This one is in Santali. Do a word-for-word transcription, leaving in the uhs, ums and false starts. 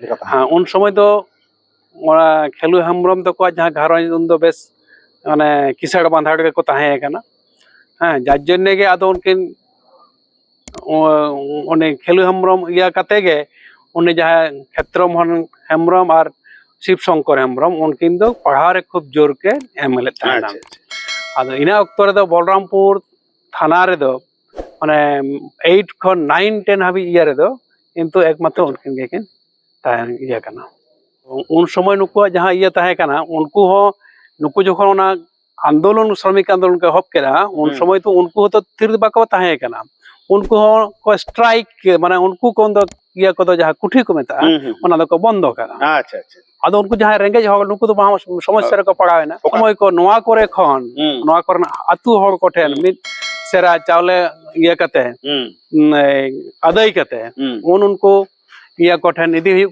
ᱞᱮᱠᱟ ᱛᱟᱦᱮᱸ ᱦᱮᱸ, ᱩᱱ ᱥᱚᱢᱚᱭ ᱫᱚ ᱚᱱᱟ ᱠᱷᱮᱞᱩ ᱦᱮᱢᱵᱨᱚᱢ ᱛᱟᱠᱚᱣᱟᱜ ᱡᱟᱦᱟᱸ ᱜᱷᱟᱨᱚᱸᱡᱽ, ᱩᱱᱫᱚ ᱵᱮᱥ ᱢᱟᱱᱮ ᱠᱤᱥᱟᱹᱬ ᱵᱟᱸᱫᱷᱟᱲ ᱜᱮᱠᱚ ᱛᱟᱦᱮᱸ ᱠᱟᱱᱟ᱾ ᱦᱮᱸ, ᱡᱟᱨ ᱡᱚᱱᱱᱮ ᱜᱮ ᱟᱫᱚ ᱩᱱᱠᱤᱱ ᱚ-, ᱩᱱᱤ ᱠᱷᱮᱞᱩ ᱦᱮᱢᱵᱨᱚᱢ ᱤᱭᱟᱹ ᱠᱟᱛᱮ ᱜᱮ ᱩᱱᱤ ᱡᱟᱦᱟᱸᱭ ᱠᱷᱮᱛᱨᱚ ᱢᱳᱦᱚᱱ ᱦᱮᱢᱵᱨᱚᱢ ᱟᱨ ᱥᱤᱵ ᱥᱚᱝᱠᱚᱨ ᱦᱮᱢᱵᱨᱚᱢ, ᱩᱱᱠᱤᱱ ᱫᱚ ᱯᱟᱲᱦᱟᱣ ᱨᱮ ᱠᱷᱩᱵ ᱡᱳᱨ ᱠᱤᱱ ᱮᱢ ᱞᱮᱫ ᱛᱟᱦᱮᱱᱟ᱾ ᱟᱪᱪᱷᱟ, ᱟᱪᱪᱷᱟ᱾ ᱟᱫᱚ ᱤᱱᱟᱹ ᱚᱠᱛᱚ ᱨᱮᱫᱚ ᱵᱚᱞᱨᱟᱢᱯᱩᱨ ᱛᱷᱟᱱᱟ ᱨᱮᱫᱚ ᱢᱟᱱᱮ ᱮᱭᱤᱴ ᱠᱷᱚᱱ ᱱᱟᱭᱤᱱ ᱴᱮᱱ ᱦᱟᱹᱵᱤᱡ ᱤᱭᱟᱹ ᱨᱮᱫᱚ ᱠᱤᱱᱛᱩ ᱮᱠᱢᱟᱛᱨᱚ ᱩᱱᱠᱤᱱ ᱜᱮᱠᱤᱱ ᱛᱟᱦᱮᱸ ᱤᱭᱟᱹ ᱠᱟᱱᱟ᱾ ᱩᱱ ᱥᱚᱢᱚᱭ ᱱᱩᱠᱩᱣᱟᱜ ᱡᱟᱦᱟᱸ ᱤᱭᱟᱹ ᱛᱟᱦᱮᱸ ᱠᱟᱱᱟ, ᱩᱱᱠᱩ ᱦᱚᱸ, ᱱᱩᱠᱩ ᱡᱚᱠᱷᱚᱱ ᱚᱱᱟ ᱟᱱᱫᱳᱞᱚᱱ, ᱥᱨᱚᱢᱤᱠ ᱟᱱᱫᱳᱞᱚᱱ ᱠᱚ ᱮᱦᱚᱵ ᱠᱮᱫᱟ, ᱩᱱ ᱦᱩᱸ᱾ ᱥᱚᱢᱚᱭ ᱛᱚ ᱩᱱᱠᱩ ᱦᱚᱸᱛᱚ ᱛᱷᱤᱨ ᱵᱟᱠᱚ ᱛᱟᱦᱮᱸ ᱠᱟᱱᱟ᱾ ᱩᱱᱠᱩ ᱦᱚᱸ ᱠᱚ ᱥᱴᱨᱟᱭᱤᱠ, ᱢᱟᱱᱮ ᱩᱱᱠᱩ ᱠᱚ ᱫᱚ ᱤᱭᱟᱹ ᱠᱚᱫᱚ ᱡᱟᱦᱟᱸ ᱠᱩᱴᱷᱤ ᱠᱚ ᱢᱮᱛᱟᱜᱼᱟ, ᱦᱩᱸ, ᱦᱩᱸ, ᱦᱩᱸ᱾ ᱚᱱᱟ ᱫᱚᱠᱚ ᱵᱚᱱᱫᱚ ᱠᱟᱜᱼᱟ᱾ ᱟᱪᱪᱷᱟ, ᱟᱪᱪᱷᱟ᱾ ᱟᱫᱚ ᱩᱱᱠᱩ ᱡᱟᱦᱟᱸᱭ ᱨᱮᱸᱜᱮᱡ ᱦᱚᱲ, ᱱᱩᱠᱩ ᱫᱚ ᱢᱟᱦᱟ ᱥᱚᱢᱚᱥᱥᱟ ᱨᱮᱠᱚ ᱯᱟᱲᱟᱣ ᱮᱱᱟ᱾ ᱚᱠᱟ? ᱥᱚᱢᱚᱭ ᱠᱚ ᱱᱚᱣᱟ ᱠᱚᱨᱮ ᱠᱷᱚᱱ, ᱦᱩᱸ᱾ ᱱᱚᱣᱟ ᱠᱚᱨᱮᱱᱟᱜ ᱟᱹᱛᱩ ᱦᱚᱲ ᱠᱚᱴᱷᱮᱱ ᱦᱩᱸ᱾ ᱢᱤᱫ ᱥᱮᱨᱟ ᱪᱟᱣᱞᱮ ᱤᱭᱟᱹ ᱠᱟᱛᱮ, ᱦᱩᱸ᱾ ᱩᱸ, ᱮ, ᱟᱹᱫᱟᱹᱭ ᱠᱟᱛᱮ, ᱦᱩᱸ᱾ ᱩᱱ ᱩᱱᱠᱩ ᱤᱭᱟᱹ ᱠᱚᱴᱷᱮᱱ ᱤᱫᱤ ᱦᱩᱭᱩᱜ